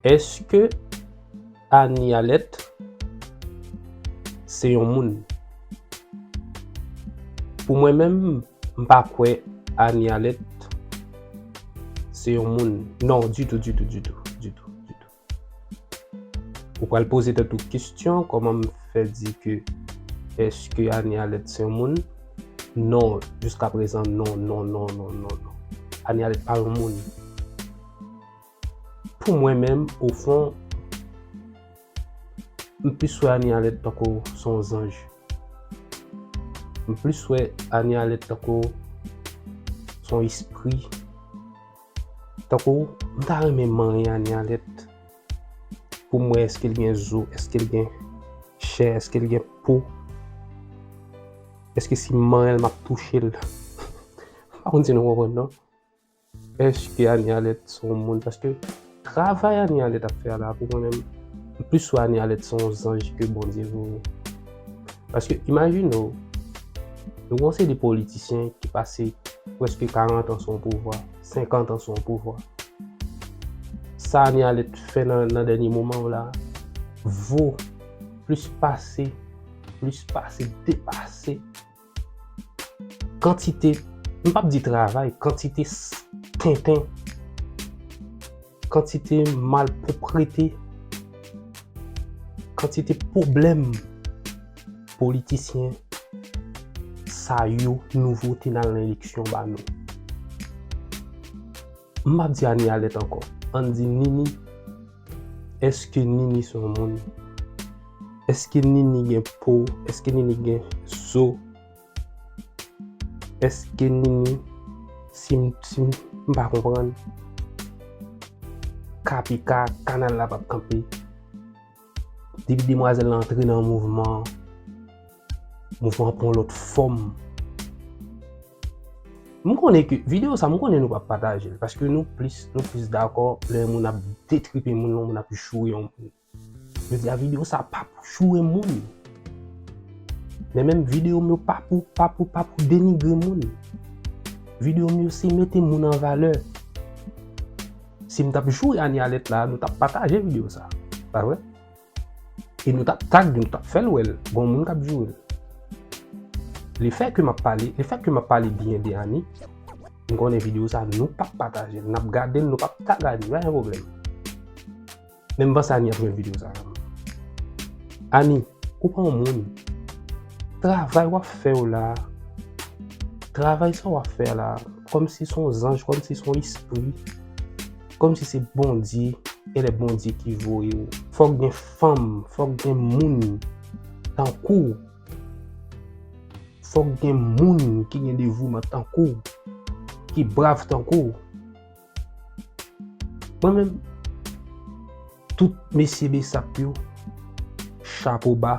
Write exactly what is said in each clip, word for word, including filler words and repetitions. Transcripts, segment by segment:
Èske Anie Alerte se yon moun? Pou mwen menm, m pa kwè Anie Alerte se yon moun. Non, ditou, ditou, ditou, ditou, ditou. Ou pral poze tèt ou kesyon, kòman m fè di ke èske Anie Alerte se yon moun? Non, jiska prezan, non, non, non, non, non, non. Anie Alerte pa yon moun. Pou mwen menm, ofon, m plis wè Anie Alerte tankou se yon zanj. M plis wè Anie Alerte tankou se yon espri. Tankou, m ta renmen manyen Anie Alerte pou m wè èske l gen zo, èske l gen chè, èske l gen po. Èske si m manyen l, m ap touche l? M pa konn si nou konprann, non. Èske Anie Alerte se yon moun? Paske travay Anie Alerte ap fè a la, pou mwen menm, m plis wè Anie Alerte se yon zanj ke Bondye voye. Paske imajine w, nou gen yon seri de politisyen ki pase prèske karant an sou yon pouvwa, senkant an sou yon pouvwa. Sa Anie Alerte fè nan, nan dènye moman yo la, vo plis pase, plis pase, depase kantite, m p ap di travay, kantite s-, tenten, kantite malpwoprete, kantite pwoblèm politisyen sa yo nouvo te nan eleksyon ba nou. M p ap di Anie Alerte ankò. Ann di Nini. Èske Nini se yon moun? Èske Nini gen po? Èske Nini gen zo? Èske Nini, si m, si m, m pa konprann, K P K, kanal la p ap kanpe. Depi demwazèl la antre nan mouvman an, mouvman an pran lòt fòm. M konnen ke videyo sa, m konnen nou p ap pataje l, paske nou plis, nou plis dakò lè yon moun ap detripe moun, yon moun ap joure yon moun. Jodi a, videyo sa pa pou joure moun. Men menm videyo m yo pa pou, pa pou, pa pou denigre moun. Videyo m yo se mete moun an valè. Si m t ap joure Anie Alerte la, nou t ap pataje videyo sa. Pa vre? E nou t ap tag, nou t ap fè l wè l. Gon moun k ap joure l. Lefè ke m ap pale, lefè ke m ap pale byen de Anie, m konnen videyo sa, nou p ap pataje l. N ap gade l, nou p ap tag Anie, pa gen pwoblèm. Men m panse Anie ap jwenn videyo sa kanmenm. Anie, ou pa yon moun. Travay w ap fè yo la, travay sa w ap fè la, kòmsi se yon zanj, kòmsi se yon espri, kòmsi se Bondye, genlè Bondye ki voye w. Fòk gen fanm, fòk gen moun tankou w. Fòk gen moun ki gen devouman tankou w, ki brav tankou w. Mwen menm, tout mesye Besap yo, chapo ba.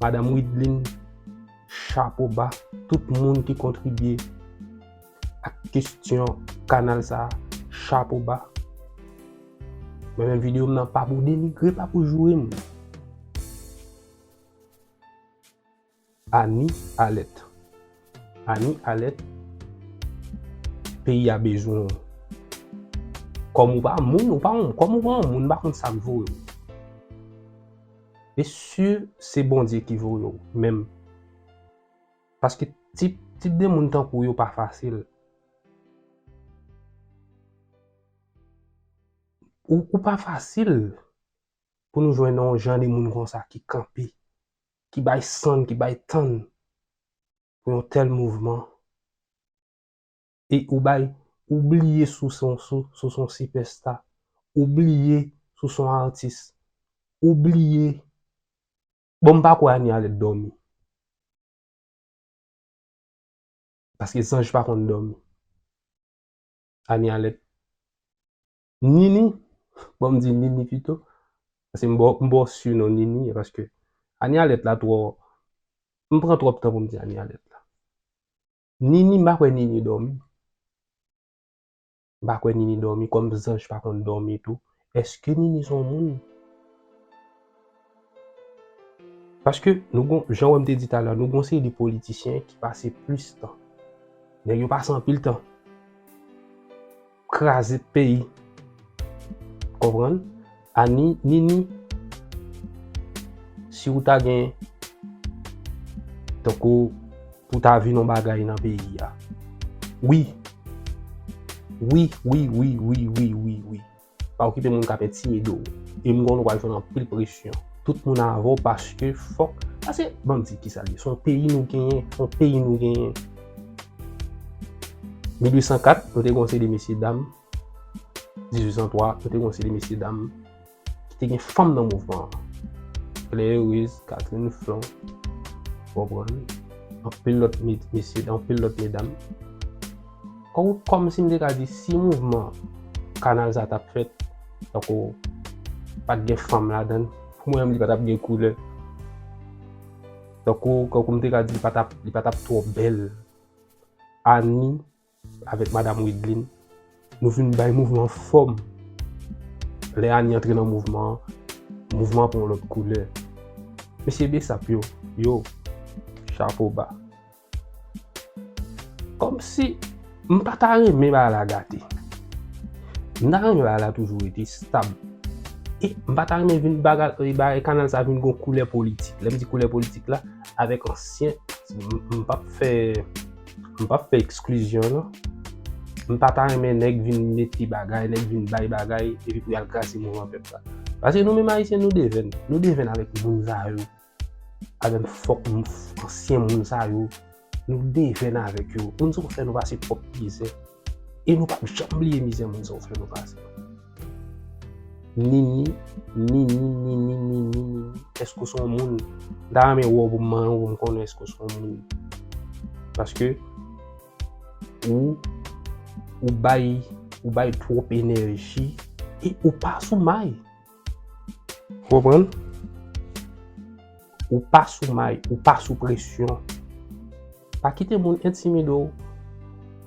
Madanm Widline, chapo ba. Tout moun ki kontribye ak kesyon kanal sa, chapo ba. Mwen menm videyo m nan pa pou denigre, pa pou joure moun. Anie Alerte. Anie Alerte, peyi a bezwen w. Kòm ou pa moun, ou pa yon, kòm ou pa yon moun, m pa konn sa k voye w. E si se Bondye ki voye w, menm. Paske tip, tip de moun tankou w yo pa fasil. Ou, ou pa fasil pou nou jwenn yon jan de moun konsa ki kanpe, ki bay sann, ki bay tann pou yon tèl mouvman. E ou bay, ou bliye si w se yon, si w, si w se yon sipèsta, ou bliye si w se yon atis, ou bliye. Bon, m pa kwè Anie Alerte dòmi. Paske zanj pa konn dòmi. Anie Alerte. Nini, bon, m di Nini pito. Paske m ba w, m ba w sinon Nini, paske Anie Alerte la twò, m pran twòp tan pou m di Anie Alerte la. Nini, m pa kwè Nini dòmi. M pa kwè Nini dòmi, kòm zanj pa konn dòmi tou. Èske Nini se yon moun? Paske nou gon, jan w wè m te di talè, nou gon seri de politisyen ki pase plis tan. Nèg yo pase anpil tan. Kraze peyi. Konprann? Ani, Nini, si w ta gen, tankou, pou ta vin yon bagay nan peyi a. Wi. Wi, wi, wi, wi, wi, wi, wi. Pa okipe moun k ap entimide w. E m konnen w pral jwenn anpil presyon. Tout moun avè w paske fòk, paske, ban m di kisa l ye. Se yon peyi nou genyen, se yon peyi nou genyen. Mil uit san kat, nou te gen yon seri de mesye dam. Dizuit san twa, nou te gen yon seri de mesye dam ki te gen fanm nan mouvman an. Claire Heureuse, Catherine Flon, w konprann? Anpil lòt me-, mesye, anpil lòt medam. Kòm, kòmsi m te ka di, si mouvman kanal sa t ap fèt, tankou pa t gen fanm ladan l, pou mwen menm, li pa t ap gen koulè. Tankou, tankou m te ka di, li pa t ap, li pa t ap twò bèl. Ani avèk Madanm Wideline, nou vin bay mouvman an fòm. Lè Ani antre nan mouvman an, mouvman an pran yon lòt koulè. Mesye Besap yo, yo, chapo ba. Kòmsi m pa ta renmen bagay la gate. M ta renmen bagay la toujou rete stab. E m pa ta renmen vin bagay, e bagay kanal sa vin gon koulè politik. Lè m di koulè politik la, avèk ansyen, m, m p ap fè, m p ap fè eksklizyon non. M pa ta renmen nèg vin mete bagay, nèg vin bay bagay, epi pou y al kraze mouvman pèp la. Paske nou menm Ayisyen, nou devèn. Nou devèn avèk moun sa yo. Avèk fòk m-, ansyen moun sa yo. Nou devèn avèk yo. Moun sa yo fè nou pase twòp mizè. E nou p ap janm bliye mizè moun sa yo fè nou pase. Nini, Nini, Nini, Nini, Nini. Èske w se yon moun? M ta renmen wè w pou m manyen w, pou m konnen èske w se yon moun. Paske ou, ou bay, ou bay twòp enèji e ou pa sou may. Ou konprann? Ou pa sou may, ou pa sou presyon. Pa kite moun entimide w.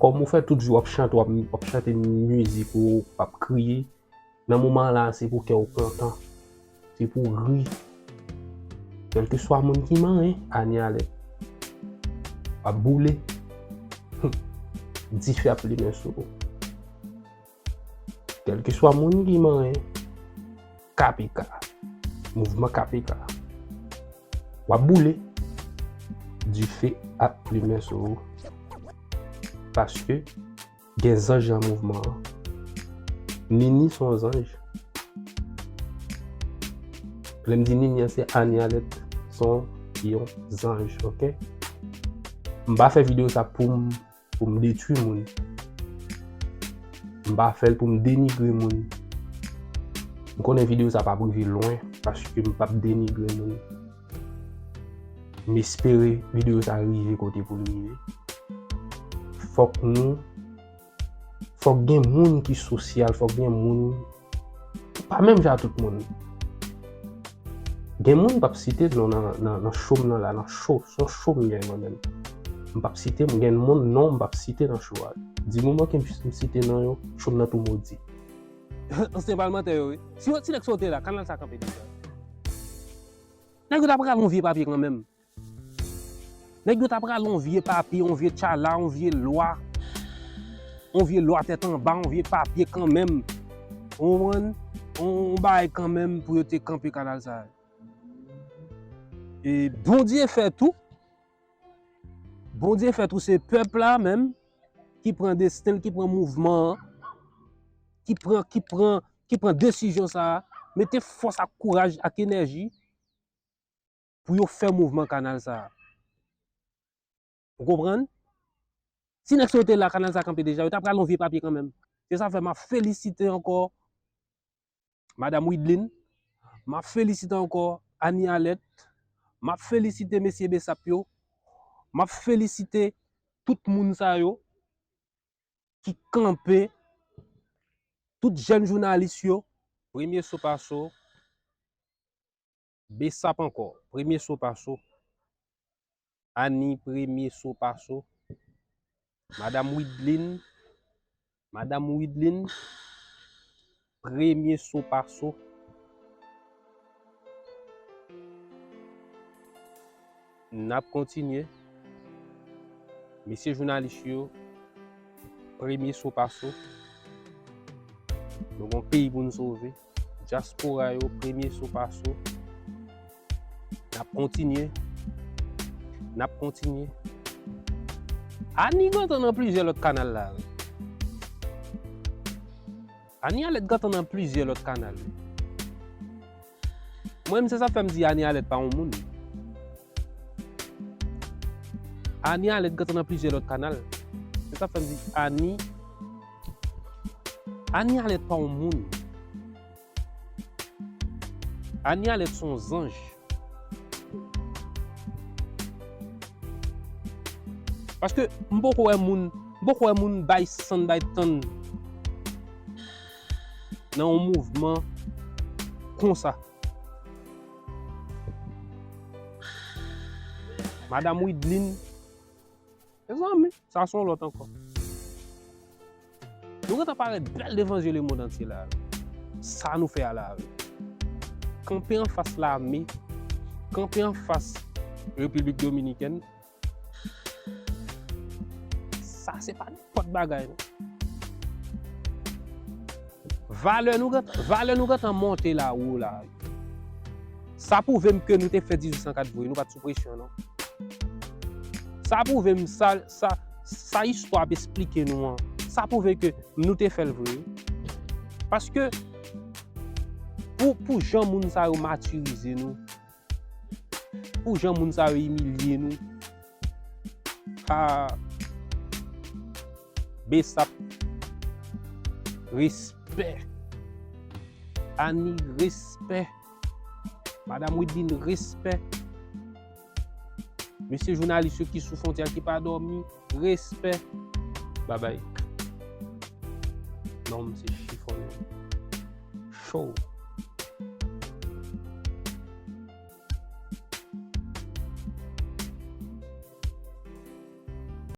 Kòm ou fè tout jou w ap chante, w ap, w ap chante mizik ou, w ap kriye. Nan moman la, se pou kè w kontan. Se pou w ri. Kèlkeswa moun ki manyen, Ani alèt. W ap boule. Dife ap limen sou ou. Kèlkeswa moun ki manyen, K P K. Mouvman K P K. W ap boule. Dife ap limen sou ou. Paske gen zanj nan mouvman an. Nini se yon zanj. Lè m di Nini an, se Ani alèt, se yon zanj, oke? M pa fè videyo sa pou m, pou m detwi moun. M pa fè l pou m denigre moun. M konnen videyo sa p ap rive lwen, paske m p ap denigre moun. M espere videyo sa rive kote pou l rive. Fòk nou, fòk gen moun ki sosyal, fòk gen moun, pa menm jan ak tout moun. Gen moun m p ap site non nan, nan, nan show m nan la, nan show, se yon show m gen mwen menm. M p ap site, m gen moun non m p ap site nan show a. Di moman ke m, m site non yo, show m nan tou modi. Ansyen palmantè yo, wi. Si yo, si nèg sa yo te la, kanal sa kanpe deja. Nèg yo ta pral yon vye papye kanmenm. Nèg yo ta pral yon vye papye, yon vye tchala, yon vye lwa, yon vye lwa tèt anba, yon vye papye kanmenm. Ou konprann? Yon, yon bagay kanmenm pou yo te kanpe kanal sa. E Bondye fè tou. Bondye fè tou, se pèp la menm ki pran desten l, ki pran mouvman an, ki pran, ki pran, ki pran desizyon sa a, mete fòs ak kouraj ak enèji pou yo fè mouvman kanal sa a. Ou konprann? Si nèg sa yo te la, kanal sa kanpe deja, yo ta pral yon vye papye kanmenm. Se sa fè m ap felisite ankò Madanm Wideline, m ap felisite ankò Ani Alèt, m ap felisite mesye Besap yo, m ap felisite tout moun sa yo ki kanpe, tout jèn jounalis yo, Premye Sopaso, Besap ankò, Premye Sopaso, Ani, Premye Sopaso, Madanm Wideline, Madanm Wideline, Premye Sopaso. N ap kontinye. Mesye jounalis yo, Premye Sopaso. Nou gen yon peyi pou n sove. Dyaspora yo, premye so pa so. N ap kontinye. N ap kontinye. Ani gentan nan plizyè lòt kanal la, wi. Ani Alèt gentan nan plizyè lòt kanal, wi. Mwen menm, se sa k fè m di Ani Alèt pa yon moun. Ani Alèt gentan nan plizyè lòt kanal. Se sa k fè m di Ani, Ani Alèt pa yon moun. Ani Alèt se yon zanj. Paske m poko wè moun, m poko wè moun bay san, bay tann nan yon mouvman konsa. Madanm Wideline, mezanmi, sa se yon lòt ankò. Nou gentan parèt bèl devan zye lemonn antye la. Sa nou fè a la, wi. Kanpe anfas lame, kanpe anfas Repiblik Dominikèn, sa se pa nenpòt bagay, non. Valè nou gentan, valè nou gentan monte la wo la. Sa pwouve m ke nou te fè dizuit san kat vre, nou pa t sou presyon, non. Sa pwouve m sa, sa, sa istwa ap esplike nou an. Sa pwouve ke nou te fè l vre. Paske pou, pou jan moun sa yo matirize nou, pou jan moun sa yo imilye nou, ah, Besap, respè. Ani, respè. Madanm Wideline, respè. Mesye jounalis yo ki sou fwontyè ki pa dòmi, respè. Babay. Nonm se chifonnè. Show.